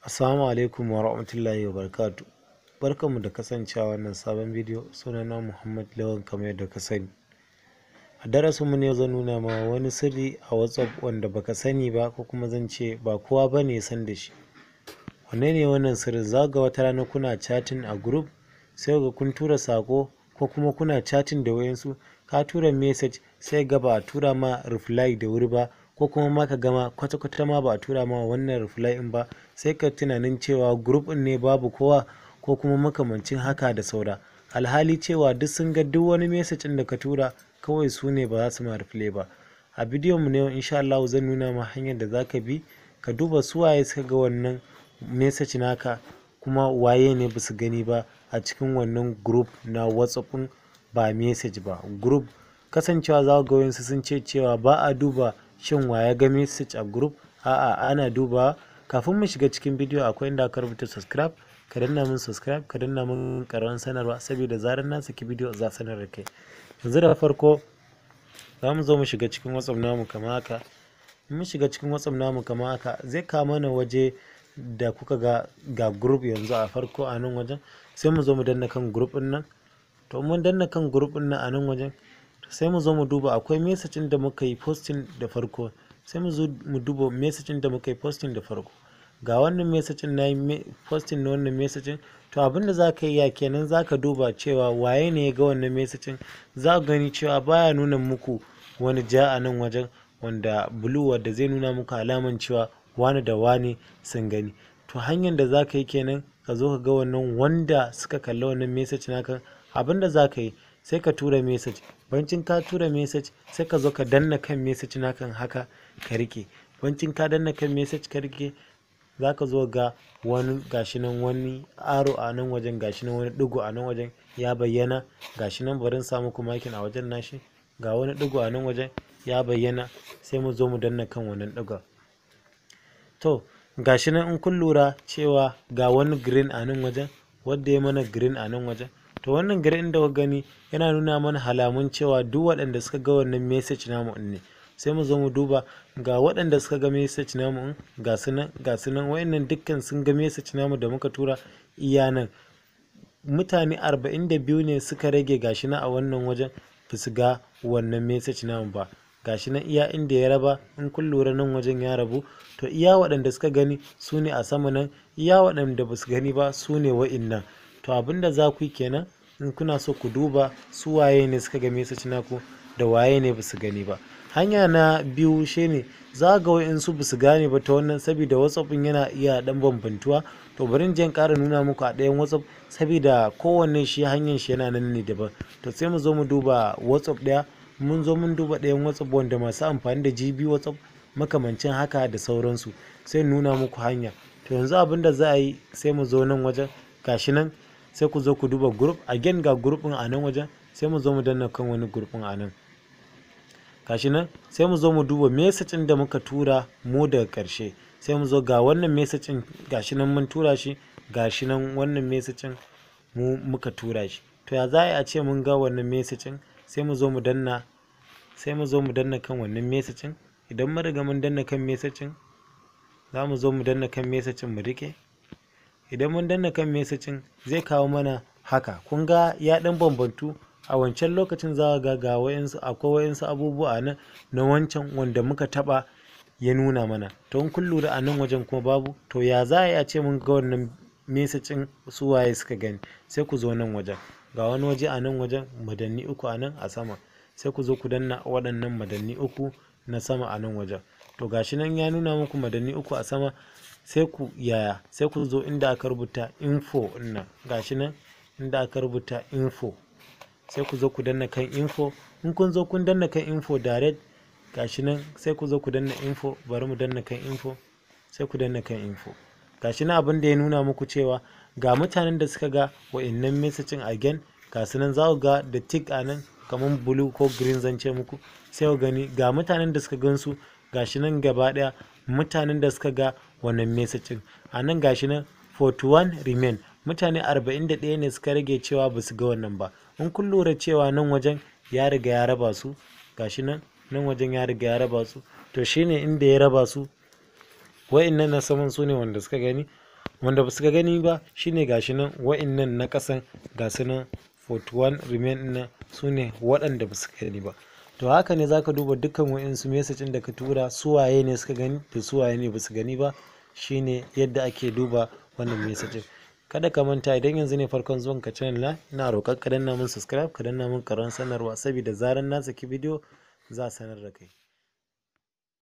Assalamu alaikum wa rahmatullahi wa barakatuh. Barkanmu da kasancewa wannan sabon bidiyo. Sunana Muhammad Lawan, kamar yadda ka sani. A darasinmu na yau, zan nuna ma wani sirri a WhatsApp wanda baka sani ba, ko kuma zan ce ba kowa bane ya san da shi. Wanne ne wannan sirrin? Za ga wata rana kuna chatting a group, sai ga kun tura saƙo, ko kuma kuna chatting da wayansu, ka tura message, sai ga ba a tura ma reply da wuri ba, ko kuma ma ka gama kwata-kwata ma ba a tura ma wannan reply ɗin ba. Sai ka tunanin cewa group ɗin ne babu kowa, ko kuma makamancin haka da saura, alhali cewa duk sun ga duk wani message ɗin da ka tura, kawai su ne ba za su ma reply ba. A bidiyon mu na yau, insha Allah, zan nuna ma hanyar da zaka bi ka duba su waye suka ga wannan message naka, kuma waye ne ba su gani ba a cikin wannan group na WhatsApp ɗin, ba message ba, group. Kasancewa za ga wayansu sun ce cewa ba a duba shin wa ya ga message a group. A'a, ana duba. Kafin mu shiga cikin bidiyo, akwai inda aka rubuta subscribe, ka danna min subscribe, ka danna min ƙararrawar sanarwa, saboda zarar na saki bidiyo za sanar da kai. Yanzu da farko za mu zo mu shiga cikin WhatsApp namu kamar haka. In mun shiga cikin WhatsApp namu kamar haka, zai kawo mana waje da kuka ga ga group yanzu a farko a nan wajen. Sai mu zo mu danna kan group ɗin nan. To, mun danna kan group ɗin nan a nan wajen, sai mu zo mu duba akwai message da muka yi posting da farko. Sai mu zo mu duba message da muka yi posting da farko. Ga wannan message, na yi posting na wannan message. To, abin da za ka yi ya kenan, za ka duba cewa waye ne ya ga wannan message. Za ku gani cewa baya nuna muku wani ja a nan wajen, wanda blue, wanda zai nuna muku alaman cewa wani da wani sun gani. To, hanyar da za ka yi kenan ka zo ka ga wannan wanda suka kalli wannan message naka, abin da za ka yi, sai ka tura message. Bancin ka tura message, sai ka zo ka danna kan message nakan haka ka rike. Bancin ka danna kan message ka rike, za ka zo ga wani, gashi nan wani arrow a nan wajen, gashi nan wani ɗigo a nan wajen ya bayyana. Gashi nan, bari in sa muku marking a wajen nashi. Ga wani ɗigo a nan wajen ya bayyana. Sai mu zo mu danna kan wannan ɗigon. To, gashi nan, in kun lura cewa ga wani green a nan wajen, wanda ya mana green a nan wajen. To, wannan green da kuka gani yana nuna mana halamun cewa duk waɗanda suka ga wannan message namu ne. Sai mu zo mu duba ga waɗanda suka ga message namu ɗin. Ga su nan, ga su nan, wayannan dukkan sun ga message namu da muka tura. Iya nan mutane 42 ne suka rage. Gashi nan a wannan wajen ba su ga wannan message namu ba. Gashi nan iya inda ya raba, in kun lura, nan wajen ya rabu. To, iya waɗanda suka gani su ne a sama nan, iya waɗanda ba su gani ba su ne wa'innan. To, abinda za ku yi kenan in kuna so ku duba su waye ne suka ga message naku da waye ne ba su gani ba. Hanya na biyu shine, za ga wa'insu ba su gane ba ta wannan, saboda WhatsApp ɗin yana iya ɗan bambantuwa. To, bari in je in ƙara nuna muku a ɗayan WhatsApp, saboda kowanne shi hanyar shi yana nan ne daban. To, sai mu zo mu duba WhatsApp ɗaya. Mun zo mun duba ɗayan WhatsApp, wanda masu amfani da GB WhatsApp, makamancin haka da sauransu, sai nuna muku hanya. To, yanzu abin da za a yi, sai mu zo nan wajen, gashi nan, sai ku zo ku duba group again. Ga group ɗin a nan wajen. Sai mu zo mu danna kan wani group ɗin a nan, gashi nan. Sai mu zo mu duba message ɗin da muka tura mu daga ƙarshe. Sai mu zo, ga wannan message ɗin, gashi nan mun tura shi. Gashi nan wannan message ɗin mu muka tura shi. To, ya za a ce mun ga wannan message ɗin? Sai mu zo mu danna, sai mu zo mu danna kan wannan message ɗin. Idan mun riga mun danna kan message ɗin, za mu zo mu danna kan message ɗin mu rike. Idan mun danna kan message ɗin, zai kawo mana haka. Kun ga ya ɗan bambantu. A wancan lokacin za ga ga wayansu, akwai wayansu abubuwa nan na wancan wanda muka taɓa ya nuna mana. To, in kun lura, a nan wajen kuma babu. To, ya za a yi a ce mun ga wannan message ɗin, su waye suka gani? Sai ku zo nan wajen, ga wani waje a nan wajen, madanni uku a nan a sama. Sai ku zo ku danna waɗannan madanni uku na sama a nan wajen. To, gashi nan ya nuna muku madanni uku a sama. Sai ku yaya? Sai ku zo inda aka rubuta info nan, gashi nan inda aka rubuta info. Sai ku zo ku danna kan info. In kun zo kun danna kan info direct, gashi nan, sai ku zo ku danna info. Bari mu danna kan info. Sai ku danna kan info. Gashi nan abin da ya nuna muku cewa ga mutanen da suka ga wa'innan message again, ga su nan, za ku ga da tick a nan, kamar blue ko green zan ce muku. Sai ku gani ga mutanen da suka gansu, gashi nan gaba daya mutanen da suka ga wannan message a nan. Gashi nan 41 remain, mutane 41 ne suka rage cewa ba su ga wannan ba. In kun lura cewa nan wajen ya riga ya raba su, gashi nan, nan wajen ya riga ya raba su. To, shine inda ya raba su. Wa'innan na saman su ne wanda suka gani. Wanda ba su ga gani ba shine gashi nan wa'innan na ƙasan, ga su nan 41 remain ɗin nan, su ne waɗanda ba su gani ba. To haka ne zaka duba dukkan wa'insu message ɗin da ka tura, su waye ne suka gani da su waye ne ba su gani ba. Shine yadda ake duba wannan message ɗin. Kada ka manta, idan yanzu ne farkon zuwan ka channel na, ina roƙon ka danna min subscribe, ka danna min ƙararrawar sanarwa, saboda zaran na saki bidiyo za a sanar da kai.